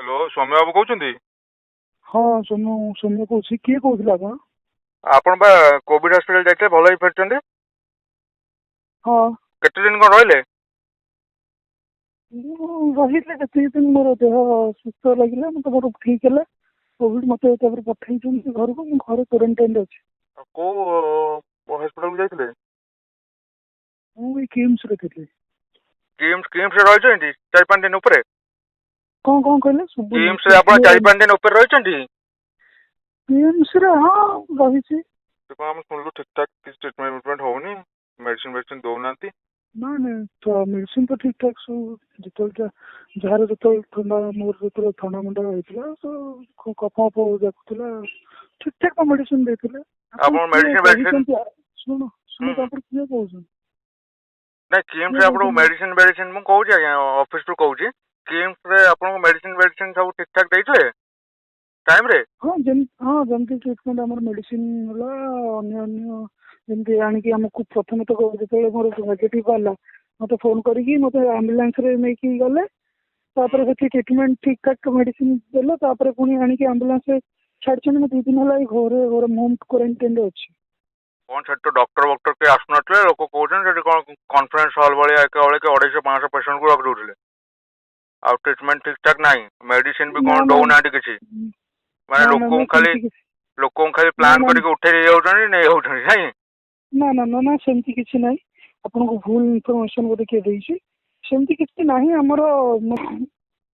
Hello, Soumya ବାବୁ କହୁଛନ୍ତି? ହଁ, ସୌମ୍ୟ, ସୌମ୍ୟ କହୁଛି। କିଏ କହୁଥିଲେ ଆପଣ? ଆପଣ ବା କୋଭିଡ ହସ୍ପିଟାଲ ଯାଇଥିଲେ, ଭଲ ହେଇ ଫେରିଛନ୍ତି? ହଁ। କେତେ ଦିନ କ'ଣ ରହିଲେ? ମୁଁ ରହିଲି ଯେତିକି ଦିନ ମୋର ଦେହ ସୁସ୍ଥ ଲାଗିଲା। ମୋତେ ମୋର ଠିକ୍ ହେଲା କୋଭିଡ, ମୋତେ ତାପରେ ପଠେଇଛନ୍ତି ଘରକୁ। ମୁଁ ଘରେ କ୍ୱାରେଣ୍ଟାଇନରେ ଅଛି। ଆଉ କୋଉ ହସ୍ପିଟାଲକୁ ଯାଇଥିଲେ? ମୁଁ ଏଇ କିମ୍ସରେ ଥିଲି। କିମ୍ସରେ ରହିଛନ୍ତି 4-5 ଦିନ ଉପରେ? କ'ଣ କ'ଣ କହିଲେ, ଶୁଭୁନି। କିମ୍ସରେ ଆପଣ 4-5 ଦିନ ଉପରେ ରହିଛନ୍ତି? କିମ୍ସରେ, ହଁ, ରହିଛି। ସେ କ'ଣ ଆମେ ଶୁଣିଲୁ ଠିକ୍ ଠାକ୍ କିଛି ଟ୍ରିଟମେଣ୍ଟ ଫିଟମେଣ୍ଟ ହଉନି, ମେଡିସିନ ଫେଡିସିନ ଦଉନାହାନ୍ତି। ନା ନାଇଁ ତ, ମେଡିସିନ ତ ଠିକ୍ ଠାକ୍ ସବୁ। ଯେତେବେଳେ ଯାହାର ଯେତେବେଳେ ଥଣ୍ଡା, ମୋର ଯେତେବେଳେ ଥଣ୍ଡା ମୁଣ୍ଡ ହେଇଥିଲା ତ କଫ ଫଫ ଯାକୁଥିଲା, ଠିକ୍ ଠାକ୍ ତ ମେଡିସିନ ଦେଇଥିଲେ। ଆପଣ କିଏ ମେଡିସିନ କହୁଛନ୍ତି? ଶୁଣ ଶୁଣ, ଆପଣ କିଏ କହୁଛନ୍ତି? ନାଇଁ, କିମ୍ସରେ ଆପଣଙ୍କୁ ମେଡିସିନ ମେଡିସିନ ମୁଁ କହୁଛି ଆଜ୍ଞା, ଅଫିସରୁ କହୁଛି। କିମ୍ସରେ ଆପଣଙ୍କୁ ମେଡିସିନ ମେଡିସିନ ସବୁ ଠିକ୍ ଠାକ୍ ଦେଇଥିଲେ ଟାଇମରେ? ହଁ, ଯେମିତି, ହଁ, ଯେମିତି ଟ୍ରିଟମେଣ୍ଟ ଆମର ମେଡିସିନ ହେଲା, ଅନ୍ୟ ଅନ୍ୟ ଯେମିତି ଆଣିକି ଆମକୁ ପ୍ରଥମେ ତ ଯେତେବେଳେ ମୋର ନେଗେଟିଭ ବାହାରିଲା, ମୋତେ ଫୋନ୍ କରିକି ମୋତେ ଆମ୍ବୁଲାନ୍ସରେ ନେଇକି ଗଲେ। ତାପରେ ସେଠି ଟ୍ରିଟମେଣ୍ଟ ଠିକ୍ ଠାକ୍ ମେଡିସିନ ଦେଲେ। ତାପରେ ପୁଣି ଆଣିକି ଆମ୍ବୁଲାନ୍ସରେ ଛାଡ଼ିଛନ୍ତି। ମୁଁ 2 ଦିନ ହେଲା ଏଇ ଘରେ ଘରେ ହୋମ୍ କ୍ୱାରେଣ୍ଟାଇନରେ ଅଛି। କ'ଣ ସେଠି ତ ଡକ୍ଟର ବକ୍ଟର କେହି ଆସୁନଥିଲେ, ଲୋକ କହୁଛନ୍ତି। ସେଠି କ'ଣ କନଫରେନ୍ସ ହଲ୍ ଭଳିଆ ଏକାବେଳକେ 250 500 ପେସେଣ୍ଟକୁ ରଖି ଦଉଥିଲେ, ଆଉ ଟ୍ରିଟମେଣ୍ଟ ଠିକ୍ ଠାକ୍ ନାହିଁ, ମେଡିସିନ ବି ନା କ'ଣ ନା ଦଉନାହାନ୍ତି କିଛି। ମାନେ ନା ନା ଲୋକଙ୍କୁ ନା ଖାଲି ସେମିତି କିଛି ଲୋକଙ୍କୁ ଖାଲି ନା ପ୍ଲାନ୍ ନା କରିକି ଉଠେଇ ଦେଇଯାଉଛନ୍ତି, ନେଇଯାଉଛନ୍ତି, ନାଇଁ? ନା ନା ନା ନା ସେମିତି କିଛି ନାହିଁ। ଆପଣଙ୍କୁ ଭୁଲ ଇନଫର୍ମେସନ ବୋଧେ କିଏ ଦେଇଛି। ସେମିତି କିଛି ନାହିଁ। ଆମର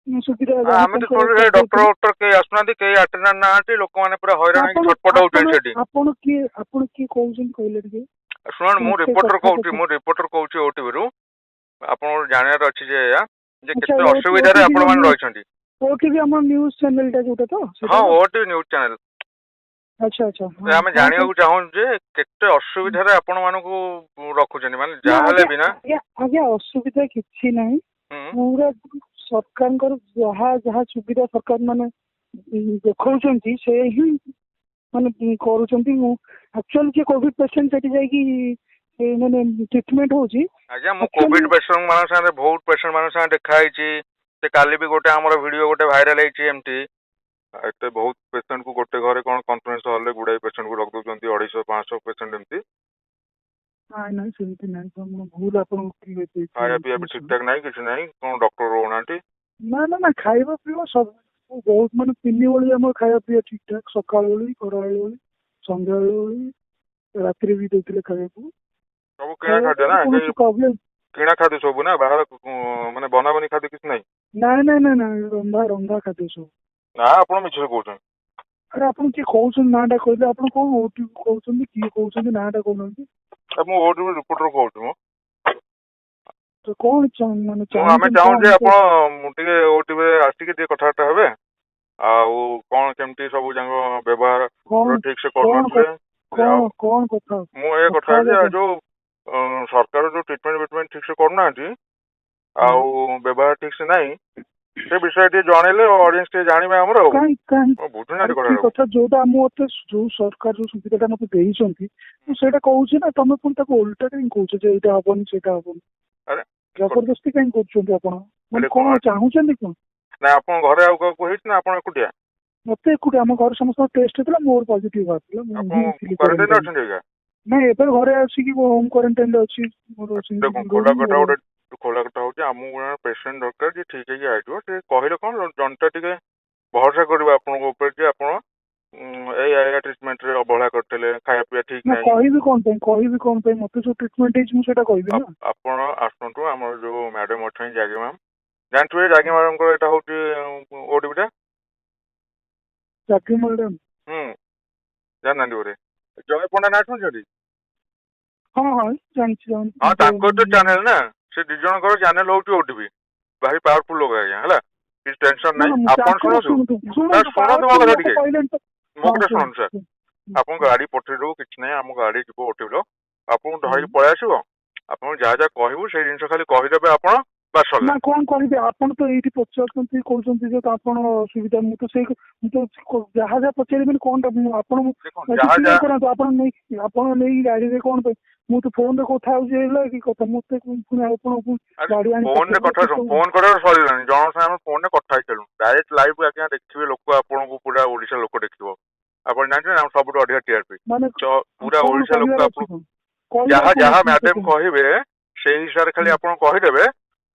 ସୁବିଧା ଆମେ ତ ଶୁଣିଲୁ ସେ ଡକ୍ଟର ବକ୍ଟର କେହି ଆସୁନାହାନ୍ତି, କେହି ଆଟେଣ୍ଡାଣ୍ଟ ନାହାନ୍ତି, ଲୋକମାନେ ପୁରା ହଇରାଣ ହେଇକି ଆପଣ ଛଟପଟ ଆପଣ ହଉଛନ୍ତି ସେଠି। ଆପଣ କିଏ କହୁଛନ୍ତି, କହିଲେ ଟିକେ? ଶୁଣନ୍ତୁ, ମୁଁ ଏତେ ରିପୋର୍ଟର କଥା କହୁଛି। କଥା ମୁଁ ରିପୋର୍ଟର କହୁଛି ଓଟିଭିରୁ। ଆପଣଙ୍କର ଜାଣିବାର ଅଛି ଯେ ଏଇଆ ଯେ ଆଚ୍ଛା, କେତେ ଅସୁବିଧାରେ ଓଟିଭି ଆପଣମାନେ ଆମ ରହିଛନ୍ତି। ଓଟିଭି ଆମ ନ୍ୟୁଜ ଚ୍ୟାନେଲଟା ଯୋଉଟା ତ ସେଇଟା ହଁ। ତ? OTV news channel. ଆଚ୍ଛା, ହଁ। ଆମେ ହଁ, ଜାଣିବାକୁ ଚାହୁଁଛୁ ଯେ କେତେ ଅସୁବିଧାରେ ଆପଣ ମାନଙ୍କୁ ରଖୁଛନ୍ତି, ମାନେ ନା ଯାହା ହେଲେ ଆଜ୍ଞା ବି ନା। ଆଜ୍ଞା, ଅସୁବିଧା କିଛି ନାହିଁ। ପୁରା ସରକାରଙ୍କର ଯାହା ଯାହା ସୁବିଧା ସରକାର ମାନେ ଦେଖାଉଛନ୍ତି, ସେ ହିଁ ମାନେ କରୁଛନ୍ତି। ମୁଁ ଆକ୍ଚୁଆଲି ଯିଏ କୋଭିଡ ପେସେଣ୍ଟ ସେଠି ଯାଇକି ମାନେ ଟ୍ରିଟମେଣ୍ଟ ହଉଛି। ଆଜ୍ଞା, ମୁଁ ଆକ୍ଚୁଆଲି କୋଭିଡ ପେସେଣ୍ଟ ମାନଙ୍କ ସାଙ୍ଗରେ, ବହୁତ ପେସେଣ୍ଟ ମାନଙ୍କ ସାଙ୍ଗରେ ଦେଖା ହେଇଛି। ସେ କାଲି ବି ଗୋଟେ ଆମର ଭିଡିଓ ଗୋଟେ ଭାଇରାଲ ହେଇଛି ଏମିତି। ଏତେ ବହୁତ ପେସେଣ୍ଟକୁ ଗୋଟେ ଘରେ କ'ଣ କନଫରେନ୍ସ ହଲରେ ଗୁଡ଼ାଏ ପେସେଣ୍ଟକୁ ରଖିଦଉଛନ୍ତି, 250 500 ପେସେଣ୍ଟ ଏମିତି। ନାଇଁ ନାଇଁ, ସେମିତି ନାହିଁ। ତ ଭୁଲ ଆପଣଙ୍କୁ କିଏ ଦେଇଛି ଖାଇବା ପିଇବା ବି ଠିକ୍ ଇନଫର୍ମେସନ? ଠାକ୍ ନାହିଁ, କିଛି ନାହିଁ, କ'ଣ ଡକ୍ଟର ରହୁନାହାନ୍ତି। ନା ନା ନା, ଖାଇବା ପିଇବା ସବୁ ବହୁତ, ମାନେ ତିନି ଓଳି ଆମର ଖାଇବା ପିଇବା ଠିକ୍ ଠାକ୍। ସକାଳ ଓଳି, ଖରାବେଳ ଓଳି, ସନ୍ଧ୍ୟାବେଳ ଓଳି, ରାତିରେ ବି ଦେଇଥିଲେ ଖାଇବାକୁ। ସବୁ କିଣା ଖାଇବା ଖାଦ୍ୟ ନା? ପିଇବା କୌଣସି ପ୍ରୋବ୍ଲେମ କିଣା ଖାଦ୍ୟ ସବୁ ନା ବାହାର ମାନେ ବନାବନି ଖାଦ୍ୟ କିଛି ନାହିଁ? ନାଇଁ ନାଇଁ ନାଇଁ ନାଇଁ, ରନ୍ଧା ରନ୍ଧା ଖାଦ୍ୟ ସବୁ। ନା, ଆପଣ ମିଛରେ କହୁଛନ୍ତି। ଆରେ, ଆପଣ କିଏ କହୁଛନ୍ତି, ନାଁଟା କହିଲେ? ଆପଣ କଣ ଓଟିଭି କହୁଛନ୍ତି, କିଏ କହୁଛନ୍ତି, ନାଁଟା କହୁନାହାନ୍ତି? ମୁଁ ଓଟିଭି ରିପୋର୍ଟର କହୁଛି ମୁଁ। ତ କଣ ମାନେ ମୁଁ ଆମେ ଚାହୁଁଛନ୍ତି ଚାହୁଁଛୁ କଣ? ଆପଣ ଟିକେ ଓଟିଭିରେ ଆସିକି ଟିକେ କଥାବାର୍ତ୍ତା ହେବେ, ଆଉ କ'ଣ କେମିତି ସବୁ ଯାକ ବ୍ୟବହାର କଣ ଠିକ ସେ କଣ କରୁନଥିଲେ। କଣ ଆଉ କଣ କଥା ମୁଁ ଏ କଥା କଥା ହେବି ହେବେ ଆଉ ଯୋଉ ସରକାର ଯୋଉ ଟ୍ରିଟମେଣ୍ଟ ଫିଟମେଣ୍ଟ ଠିକ ସେ କରୁନାହାନ୍ତି ଆଉ ବ୍ୟବହାର ଠିକ ସେ ନାହିଁ, ସେ ବିଷୟରେ ଟିକେ ଜଣେଇଲେ ଅଡିଏନ୍ସ ଟିକେ ଜାଣିବେ ଆମର। ଆଉ କାହିଁ କାହିଁ କଣ ବୁଝୁନାହାନ୍ତି ଆରେ କି କଥାଟାକୁ? କଥା? ଯୋଉଟା ମତେ ଯୋଉ ସରକାର ଯୋଉ ସୁବିଧାଟା ମତେ ଦେଇଛନ୍ତି, ମୁଁ ସେଇଟା କହୁଛି ନା। ତମେ ପୁଣି ତାକୁ ଓଲଟା କାହିଁ କହୁଛ ଯେ ଏଇଟା ହବନି, ସେଇଟା ହବନି? ଆରେ ଜବରଦସ୍ତି କାହିଁ କରୁଛନ୍ତି ଆପଣ ମାନେ? ହେଲେ କଣ କଣ ଚାହୁଁଛନ୍ତି କଣ? ନା, ଆପଣ ଘରେ ଆଉ କାହାକୁ ହେଇଛି ନା ଆପଣ ଏକୁଟିଆ? ମତେ ଏକୁଟିଆ। ଆମ ଘରେ ସମସ୍ତଙ୍କ ଟେଷ୍ଟ ହେଇଥିଲା, ମୋର ପଜିଟିଭ ବାହାରିଥିଲା। ମୁଁ ଆପଣ ହିଁ ଥିଲି କ୍ୱାରେଣ୍ଟାଇନରେ କ୍ୱାରେଣ୍ଟାଇନ। ଅଛନ୍ତି ଆଜ୍ଞା? ନାଇଁ, ଏବେ ଘରେ ଆସିକି ହୋମ କ୍ୱାରେଣ୍ଟାଇନରେ ଅଛି ମୋର। ସେମିତି ଦେଖନ୍ତୁ, ଖୋଲା ରୁମ୍ କଥା ମୋର ଗୋଟେ ଖୋଲା କଥା ହଉଛି, ଆମକୁ ଜଣେ ପେସେଣ୍ଟ ଦରକାର ଯେ ଠିକ ହେଇକି ଆଇଥିବ। ସେ କହିଲେ କ'ଣ ଜନତା ଟିକେ ଭରସା କରିବେ ଆପଣଙ୍କ ଉପରେ ଯେ ଆପଣ ଏଇ ଏଇଆ ଟ୍ରିଟମେଣ୍ଟରେ ଅବହେଳା କରିଥିଲେ, ଖାଇବା ପିଇବା ଠିକ ନା ନାହିଁ। କହିବି କଣ ପାଇଁ? କହିବି କଣ ପାଇଁ? ମତେ ଯୋଉ ଟ୍ରିଟମେଣ୍ଟ ହେଇଛି, ମୁଁ ସେଇଟା କହିବି ନା। ଆପଣ ଆସନ୍ତୁ। ଆମର ଯୋଉ ମ୍ୟାଡାମ ଅଛନ୍ତି, ଜାଗି ମ୍ୟାମ୍, ଜାଣିଥିବେ ଜାଗି ମ୍ୟାଡାମଙ୍କର ଏଇଟା ହଉଛି ଓଟିଭିଟା। ଜାକି ମ୍ୟାଡାମ? ହୁଁ, ଜାଣିନାହାନ୍ତି ବୋଧେ? ଜୟ ପଣ୍ଡା ନାଁ ଶୁଣିଛନ୍ତି? ହଁ, ଜାଣିଛି ଜାଣିଛି। ହଁ, ତାଙ୍କର ତ ଚ୍ୟାନେଲ ନା, ସେ ଦି ଜଣଙ୍କର ଚ୍ୟାନେଲ ହଉଛି ଓଟିଭି। ଭାରି ପାୱାରଫୁଲ ଲୋକ ଆଜ୍ଞା, ହେଲା, କିଛି ଟେନସନ ନା ନାହିଁ। ନା, ମୁଁ ଆପଣ ତାଙ୍କର ଶୁଣନ୍ତୁ। ଶୁଣନ୍ତୁ ନା, ଶୁଣନ୍ତୁ, ଶୁଣନ୍ତୁ ମୋ ପାୱାରଫୁଲ କଥା ଲୋକ ଟିକେ। କହିଲେଣି ତ। ମୋ ହଁ, କଥା କୁହନ୍ତୁ। ଶୁଣନ୍ତୁ ସାର୍। ଆପଣ ଗାଡି ପଠେଇଦେବୁ, କିଛି ନାହିଁ। ଆମ ଗାଡି ଯିବ ଓଟିଭିର, ଆପଣଙ୍କୁ ଧରିକି ପଳେଇ ଆସିବ। ଆପଣ ଯାହା ଯାହା କହିବୁ, ସେଇ ଜିନିଷ ଖାଲି କହିଦେବେ ଆପଣ। ବାସ୍ ସରିଲା। ନା, କଣ କହିବେ? ଆପଣ ତ ଏଇଠି ପଚାରୁଛନ୍ତି, କହୁଛନ୍ତି ଯେ ଆପଣ ଅସୁବିଧା। ମୁଁ ତ ସେଇ ମୁଁ ତ ଯାହା ଯାହା ପଚାରିବେନି କଣଟା ମୁଁ ଆପଣ ଦେଖନ୍ତୁ, ଯାହା କ୍ଲିୟର ଯାହା କରାନ୍ତୁ। ଆପଣ ନେଇକି ଗାଡିରେ କଣ ପାଇଁ? ମୁଁ ତ ଫୋନରେ କଥା ହଉଛି, ହେଲା କି କଥା? ମତେ ପୁଣି ଆପଣ ଆରେ ଗାଡି ଆଣି ଫୋନରେ ପଠେଇବେ, କଥା ସେ ସବୁ- ଫୋନ କରିବା ସରିଲାଣି। ଜଣଙ୍କ ସାଙ୍ଗେ ଆମେ ଫୋନରେ କଥା ହେଇସାରିଲୁଣି। ଡାଇରେକ୍ଟ ଲାଇଭ୍ ଆଜ୍ଞା ଦେଖିବେ ଲୋକ ଆପଣଙ୍କୁ, ପୁରା ଓଡିଶା ଲୋକ ଦେଖିବ। ଆପଣ ଜାଣିଛନ୍ତି ଆମ ସବୁଠୁ ଅଧିକା ଟିଆରପି ମାନେ ତ ପୁରା କଣ ଓଡିଶା ଲୋକ କହିବାର ଆପଣ ଅଛି କଣ? କହିବାର ଯାହା କଣ ଯାହା ଅଛି ମତେ ମ୍ୟାଡାମ କୁହନ୍ତୁ। କହିବେ ସେଇ ହିସାବରେ ଖାଲି ଆପଣ କହିଦେବେ,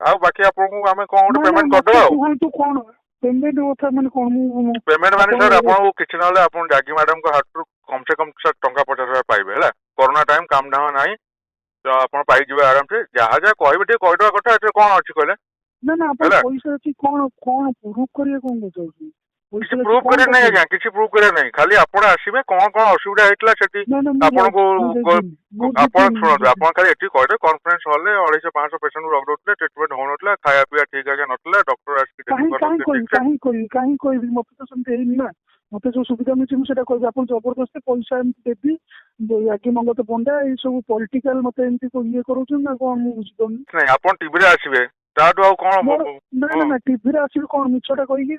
ଆଉ ବାକି ଆପଣଙ୍କୁ ଆମେ କଣ ଗୋଟେ ନା ନା ପେମେଣ୍ଟ ମତେ କରିଦେବା। ଆଉ କୁହନ୍ତୁ କଣ ପେମେଣ୍ଟ କଥା, ମାନେ କଣ ମୁଁ ପେମେଣ୍ଟ ମାନେ ଆପଣ ସାର୍, ଆପଣଙ୍କୁ କିଛି ନହେଲେ ଆପଣ ଜାଗି ମ୍ୟାଡାମଙ୍କ ହାତରୁ କମ ସେ କମ ସାର୍ ଟଙ୍କା 50,000 ପାଇବେ। ହେଲା, କରୋନା ଟାଇମ, କାମ ଧାମ ନାହିଁ ତ ଆପଣ ପାଇଯିବେ ଆରାମସେ। ଯାହା ଯାହା କହିବେ ଟିକେ କହିଦେବା କଥା, ଏଥିରେ କଣ ଅଛି କହିଲେ? ନା ନା, ଆପଣ ହେଲା। ପଇସା ଅଛି କଣ କଣ ପ୍ରୁଫ୍ କରିବା କଣ ଚାହୁଁଛନ୍ତି? କିଛି ପଇସା ଅଛି ପ୍ରୁଫ୍ କଣ କରିବାର ନାହିଁ ଦରକାର? ଆଜ୍ଞା, କିଛି ପ୍ରୁଫ୍ କରିବାର ନାହିଁ। ଖାଲି ଆପଣ ଆସିବେ, କଣ କଣ ଅସୁବିଧା ହେଇଥିଲା ସେଠି ନା ନା, ମୁଁ ଆପଣଙ୍କୁ ମୁଁ ଯିବିନି, ମୁଁ ଆପଣ ଯିବିନି, ମୁଁ ଶୁଣନ୍ତୁ, ଯିବିନି। ଆପଣ ଖାଲି ଏତିକି କହିଦେବେ, କନଫରେନ୍ସ ହଲରେ 250 500 ପେସେଣ୍ଟକୁ ରଖିଦଉଥିଲେ, ଟ୍ରିଟମେଣ୍ଟ ହଉନଥିଲା, ଖାଇବା ପିଇବା ଠିକ ଆଜ୍ଞା ନଥିଲା, ଡକ୍ଟର ଆସିକି କାହିଁ କାହିଁ ଦେଖିପାରୁନଥିଲେ କହିବି? ଠିକ ସେ। କାହିଁ କହିବି? କାହିଁ କହିବି? ମତେ ତ ସେମିତି ହେଇନି ନା। ମତେ ଯୋଉ ସୁବିଧା ମିଳୁଛି ମୁଁ ସେଇଟା କହିବି। ଆପଣ ଜବରଦସ୍ତି ପଇସା ଏମିତି ଦେବି, ଆଗି ମଙ୍ଗତ ପଣ୍ଡା, ଏଇ ସବୁ ପଲିଟିକାଲ ମତେ ଏମିତି ଇଏ କରୁଛନ୍ତି ନା କଣ? ମୁଁ ବୁଝିପାରୁନି। ନାଇଁ, ଆପଣ ଟିଭିରେ ଆସିବେ, ତାଠୁ ଆଉ କଣ? ମୋର ନା ନା ନା, ଟିଭିରେ ଆସିବି କଣ ମିଛଟା କହିକି?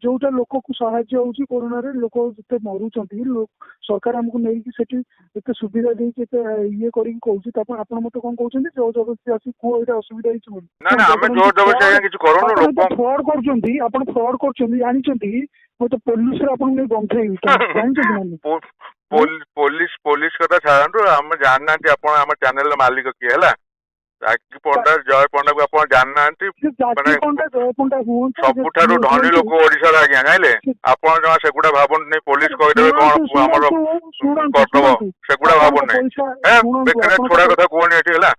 ଯୋଉଟା ଲୋକକୁ ସାହାଯ୍ୟ ହଉଛି କରୋନାରେ, ଲୋକ ଯେତେ ମରୁଛନ୍ତି, ସରକାର ଆମକୁ ନେଇକି ସେଠି ଏତେ ସୁବିଧା ଦେଇକି, ଏତେ ଇଏ କରିକି କହୁଛି, ତାପରେ ଆପଣ ମତେ କଣ କହୁଛନ୍ତି, ଜୋର ଜବରଦସ୍ତି ଆସିକି କୁହ ଏଇଟା ଅସୁବିଧା ହେଇଛି ବୋଲି? ନା ନା, ଆମେ ଆପଣ ଜୋର ଜବରଦସ୍ତି ଆଜ୍ଞା କିଛି କରୁନୁ। ଆପଣ ଲୋକ ଫ୍ରଡ କରୁଛନ୍ତି, ଆପଣ ଫ୍ରଡ କରୁଛନ୍ତି ଜାଣିଛନ୍ତି? ମୁଁ ତ ପୋଲିସରେ ଆପଣଙ୍କୁ ନେଇ ବନ୍ଧେଇବି, ଜାଣିଛନ୍ତି ନା ନାହିଁ? ପୋଲିସ ପୋଲିସ କଥା ଛାଡ଼ନ୍ତୁ। ଆମେ ଜାଣିନାହାନ୍ତି ଆପଣ ଆମ ଚ୍ୟାନେଲର ମାଲିକ କିଏ। ହେଲା, ଜାକି ପଣ୍ଡା, ଜୟ ପଣ୍ଡାକୁ ଆପଣ ଜାଣିନାହାନ୍ତି। ସେ ଜାକି ମାନେ ପଣ୍ଡା ଜୟ ପଣ୍ଡା ହୁଅନ୍ତୁ, ସେ ସବୁଠାରୁ ଧନୀ ହୁଅନ୍ତୁ। ଲୋକ ଓଡିଶାର ଆଜ୍ଞା, ଜାଣିଲେ? ଆପଣ ଜମା ସେଗୁଡା ଭାବନ୍ତୁନି, ପୋଲିସ କହିଦେବେ କଣ ଶୁଣନ୍ତୁ, ଆମର ଶୁଣନ୍ତୁ, କରିଦବ, ଶୁଣନ୍ତୁ, ସେଗୁଡା ଆପଣଙ୍କ ଭାବନ୍ତୁ ନାହିଁ। ପଇସା ହେ, ଶୁଣନ୍ତୁ, ବେକାରିଆ ଆପଣଙ୍କ ଛୋଡା କଥା କୁହନି ଏଠି। ହେଲା,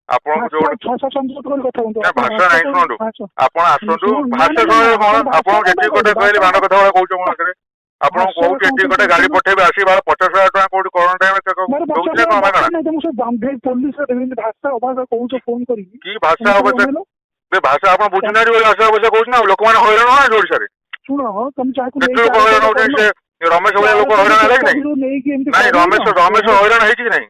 ଆପଣଙ୍କୁ ଭାଷା ଯୋଉ ଭାଷା ସଂଯତ କରି କଥା ହୁଅନ୍ତୁ। ନା, ଆପଣ ଭାଷା ନାହିଁ। କଣ ଶୁଣନ୍ତୁ, ଭାଷା ଆପଣ ଆସନ୍ତୁ। ଶୁଣନ୍ତୁ, ନା ଭାଷା ନା ନା ଶୁଣିଲେ କଣ? ଆପଣ ଭାଷା ଆପଣଙ୍କୁ କଣ ଯେତିକି ପାଇଁ କଥା କହିଲେ? କହିଲି, ଭାଷା ବାଣ୍ଡ କଥା ଗୁଡା କହୁଛ ମୋ ଆଗରେ। ଆପଣଙ୍କୁ ଭାଷାରେ କହୁଛି କଣ ଏତିକି କଥା, ଗାଡି କହୁଛନ୍ତି? ପଠେଇବେ ଆସିକି। ବାଳ 50,000 ଟଙ୍କା କୋଉଠି କରୋନା ଟାଇମରେ ମୋର ପଚାଶ ଦଉଥିଲେ ହଜାର କଣ ମାଗଣା? ଦରକାର ନାହିଁ। ତମକୁ ସେ ବାନ୍ଧେଇ ପୋଲିସରେ ଦେବି। ଏମିତି ଭାଷା ଅଭାଷା କହୁଛ ଫୋନ କରିକି। କି ଭାଷା ତମେ ସବୁ ଅବଶ୍ୟ ଅନେଇଲ। ବେ ଭାଷା ଆପଣ ବୁଝୁନାହାନ୍ତି ବୋଲି ଭାଷା ଅବଶ୍ୟ କହୁଛି ନା। ଲୋକମାନେ ହଇରାଣ ହଉନାହାନ୍ତି ଓଡିଶାରେ? ଶୁଣ, ତମେ ଯାହାକୁ କେତେ ନେଇକି ଲୋକ ହଇରାଣ ଆରୋପ ହଉଛନ୍ତି? କରିନ ସେ ରମେଶ ଭଳିଆ ଲୋକ ହଇରାଣ ହେଲା କି ନାହିଁ? ନେଇକି ଏମିତି ନାଇଁ, କରିନ ରମେଶ ରମେଶ ହଇରାଣ ହେଇଛି କି ନାହିଁ?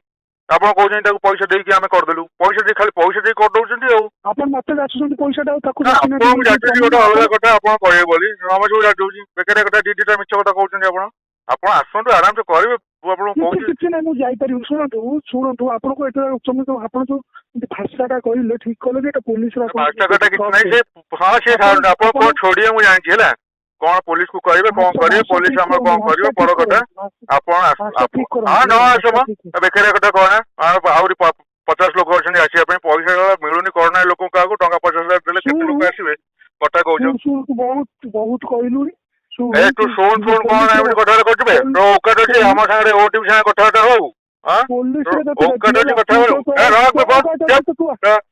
ଆପଣ କହୁଛନ୍ତି ତାକୁ ପଇସା ଦେଇକି ଆମେ କରିଦେଲୁ। ପଇସା ଦେଇ, ଖାଲି ପଇସା ଦେଇ କରିଦଉଛନ୍ତି ଆଉ। ଆପଣ ମତେ ଯାଚୁଛନ୍ତି ପଇସାଟା ଆଉ ତାକୁ ନା, ଯାଚୁନାହାନ୍ତି। ଆପଣଙ୍କୁ ଯାଚୁଛି ଗୋଟେ ଅଲଗା କଥା, ଆପଣ କହିବେ ବୋଲି ରମେଶକୁ ଯାଚୁଛି। ବେକାରିଆ କଥା, ଦି ଦିଟା ମିଛ କଥା କହୁଛନ୍ତି ଆପଣ। ଆପଣ ଆସନ୍ତୁ, ଆରାମସେ କରିବେ। ମୁଁ ଆପଣଙ୍କୁ କିଛି କହୁଛି। କିଛି ନାହିଁ, ମୁଁ ଯାଇପାରିବି। ଶୁଣନ୍ତୁ ଶୁଣନ୍ତୁ, ଆପଣଙ୍କୁ ଏଟା ଆପଣ ଯୋଉ ଭାଷାଟା କହିଲେ ଠିକ କଲେ ଯେ ଏଟା ପୋଲିସର ଭାଷା କଥା କିଛି ନାହିଁ। ସେ ହଁ, ସେ ଛାଡ଼ନ୍ତୁ, ଆପଣ କଣ ଛୋଡ଼ିବେ ମୁଁ ଜାଣିଛି। ହେଲା, କଣ ପୋଲିସକୁ କହିବେ, କଣ କରିବେ, ପୋଲିସ ଆମର କଣ କରିବ ପର କଥା। ଆପଣ ଭାଷା ଠିକ କରନ୍ତୁ। ହଁ, ନ ଆସ ମ। ଭାଷା ଠିକ ବେକାରିଆ କଥା କହନା। ଆହୁରି 50 ଲୋକ ଅଛନ୍ତି ଆସିବା ପାଇଁ। ପଇସା ମିଳୁନି କରୋନା ଲୋକଙ୍କୁ କାହାକୁ, ଟଙ୍କା 50,000 ଦେଲେ କେତେ ଲୋକ ଶୁଣୁ। ଆସିବେ? କଥା କହୁଛ। ଶୁଣୁ ଶୁଣୁ, ତୁ ବହୁତ ବହୁତ କହିଲୁଣି। ଶୁଣୁ, ଏ ତୁ ଶୁଣ ଶୁଣ କଣ ଏମିତି କଥାବାର୍ତ୍ତା କରୁଛୁ ବେ? ତୋ ଔକାତ ଅଛି ଆମ ସାଙ୍ଗରେ, ଓଟିଭି ସାଙ୍ଗରେ କଥାବାର୍ତ୍ତା ହଉ। ହଁ, ପୋଲିସରେ ତୋ ତତେ ଔକାତ ଅଛି ଡାକିଲେ କଥା ହଉ? ତୁ ଏ ରଖ ବେ ତୋ ଫୋନ। ଔକାତ ଅଛି ତ ତୁ ଚୁପ୍।